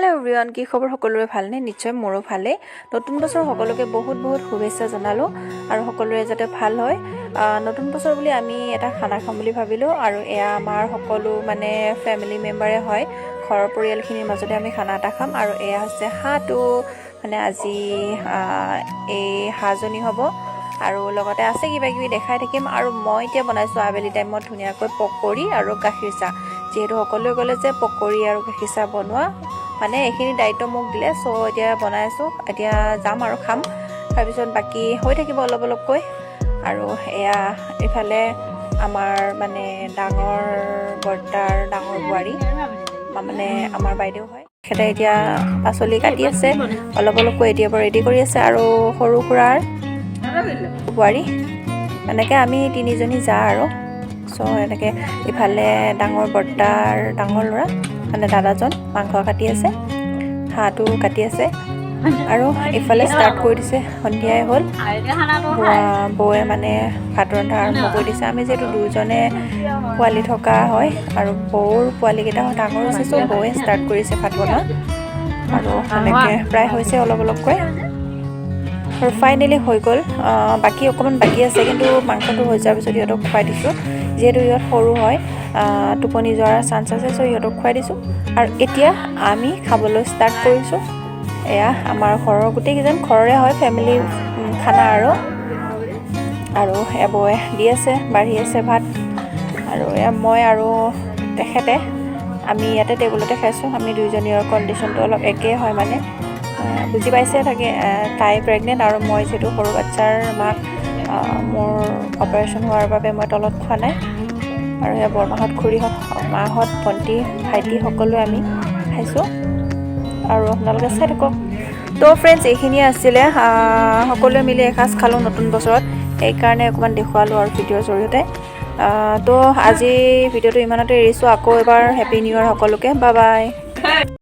Hello' everyone, কি খবৰ সকলোৰে? ভালনে? নিশ্চয় মোৰো ভালেই। নতুন বছৰ সকলোকে বহুত বহুত শুভেচ্ছা জনালোঁ আৰু সকলোৰে যাতে ভাল হয়। নতুন বছৰ বুলি আমি এটা খানা খাম বুলি ভাবিলোঁ আৰু এয়া আমাৰ সকলো মানে ফেমিলি মেম্বাৰে হয়, ঘৰৰ পৰিয়ালখিনিৰ মাজতে আমি খানা এটা খাম। আৰু এয়া হৈছে হাঁহটো, মানে আজি এই হাঁহজনী হ'ব আৰু লগতে আছে কিবা কিবি, দেখাই থাকিম। আৰু মই এতিয়া বনাইছোঁ আবেলি টাইমত ধুনীয়াকৈ পকৰি আৰু গাখীৰ চাহ। যিহেতু সকলোৱে ক'লে যে পকৰি আৰু গাখীৰ চাহ বনোৱা, মানে এইখিনি দায়িত্ব মোক দিলে। চ' এতিয়া বনাই আছোঁ, এতিয়া যাম আৰু খাম, তাৰপিছত বাকী হৈ থাকিব অলপ অলপকৈ। আৰু এয়া ইফালে আমাৰ মানে ডাঙৰ বৰ্তাৰ ডাঙৰ বোৱাৰী বা মানে আমাৰ বাইদেউ হয়, তেখেতে এতিয়া পাচলি কাটি আছে অলপ অলপকৈ, এতিয়াৰ পৰা ৰেডি কৰি আছে। আৰু সৰু খুৰাৰ বোৱাৰী, এনেকৈ আমি তিনিজনী যা আৰু। চ' এনেকৈ ইফালে ডাঙৰ বৰ্তাৰ ডাঙৰ ল'ৰা, মানে দাদাজন মাংস কাটি আছে, হাঁহটো কাটি আছে আৰু ইফালে ষ্টাৰ্ট কৰি দিছে। সন্ধিয়াই হ'ল, বৌৱে মানে ভাত ৰন্ধা আৰম্ভ কৰি দিছে। আমি যিহেতু দুজনে পোৱালি থকা হয় আৰু বৌৰ পোৱালিকেইটা ডাঙৰ হৈছে, চ' বৌৱে ষ্টাৰ্ট কৰিছে ভাত বনোৱা। আৰু সেনেকৈ প্ৰায় হৈছে অলপ অলপকৈ আৰু ফাইনেলি হৈ গ'ল। বাকী অকণমান বাকী আছে, কিন্তু মাংসটো হৈ যোৱাৰ পিছত সিহঁতক খুৱাই দিছোঁ। যিহেতু সিহঁত সৰু হয়, টোপনি যোৱাৰ চান্স আছে, চ' সিহঁতক খুৱাই দিছোঁ। আৰু এতিয়া আমি খাবলৈ ষ্টাৰ্ট কৰিছোঁ। এয়া আমাৰ ঘৰৰ গোটেইকেইজন ঘৰৰে হয়, ফেমিলি খানা আৰু। আৰু এয়া বৌৱে দি আছে, বাঢ়ি আছে ভাত। আৰু এয়া মই আৰু তেখেতে আমি ইয়াতে টেবুলতে খাইছোঁ। আমি দুইজনীৰ কণ্ডিশ্যনটো অলপ একেই হয়, মানে বুজি পাইছে থাকে, তাই প্ৰেগনেণ্ট আৰু মই যিহেতু সৰু বাচ্ছাৰ মাক, মোৰ অপাৰেশ্যন হোৱাৰ বাবে মই তলত খোৱা নাই। আৰু সেয়া বৰমাহঁত, খুৰীহঁত, মাহঁত, ভণ্টি, ভাইটি সকলোৱে আমি খাইছোঁ আৰু আপোনালোকে চাই থাকক। তো ফ্ৰেণ্ডছ, এইখিনিয়ে আছিলে। সকলোৱে মিলি এসাঁজ খালোঁ নতুন বছৰত, সেইকাৰণে অকণমান দেখুৱালোঁ আৰু ভিডিঅ'ৰ জৰিয়তে। তো আজি ভিডিঅ'টো ইমানতে এৰিছোঁ। আকৌ এবাৰ হেপী নিউ ইয়েৰ সকলোকে। Bye bye.